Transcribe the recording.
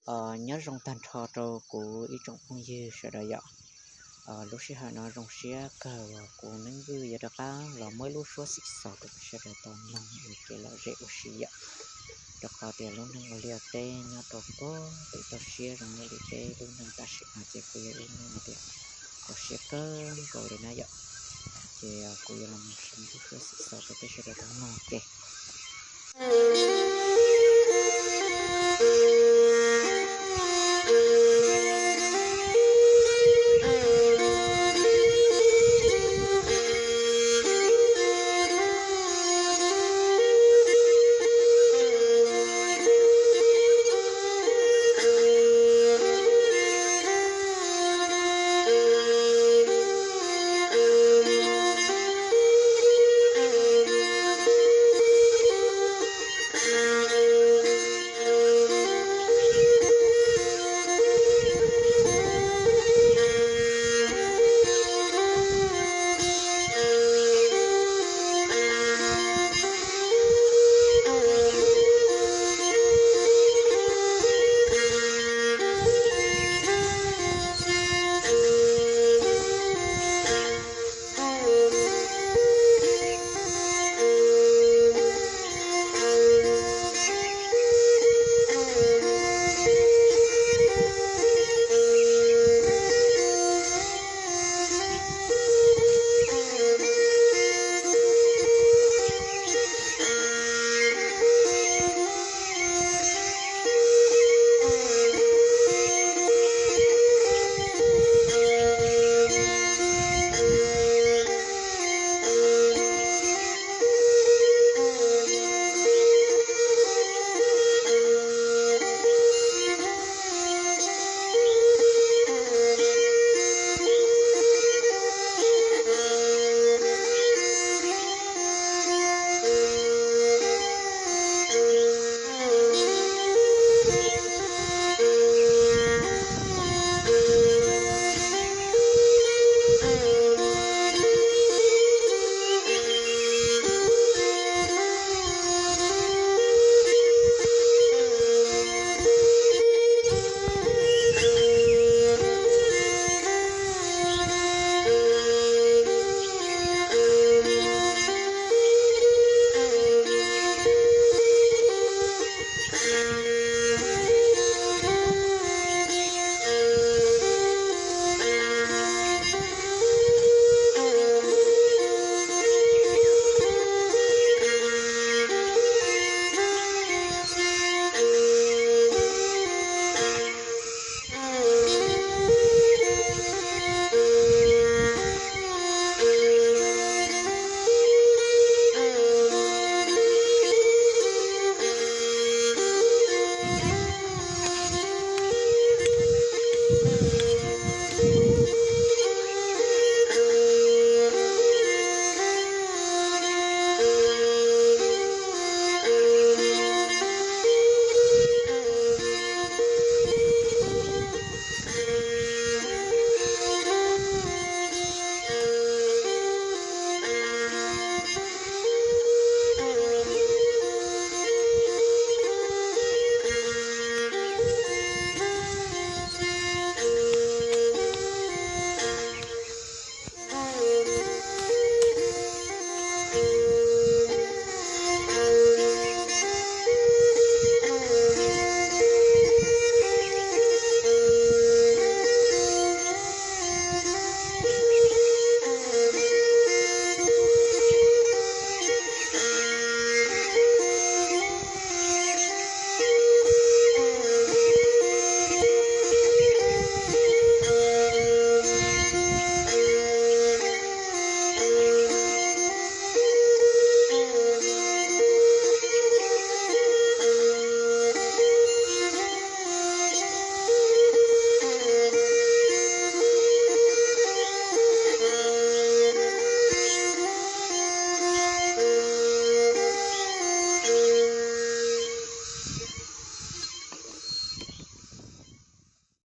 Nyob zoo tag nrho rau kuv ib tsoom phooj ywg sawv daws yom. Lub sij hawm no zoo siab kawg uas kuv Neeb Vwj yuav rov qab los muab ib lub suab xim xaus rau peb sawv daws tau mloog ua kev lom zem ua si yom. Rau qhov tias lub neej ua liaj ua teb nyob rau pem toj siab zoo li peb lub neej tam sim no ces kuj yog ib lub neej tias kho siab kawg nkaus li na yom. Ces kuv yuav los mus sau lub suab xim xaus rau peb sawv daws tau mloog ua ke.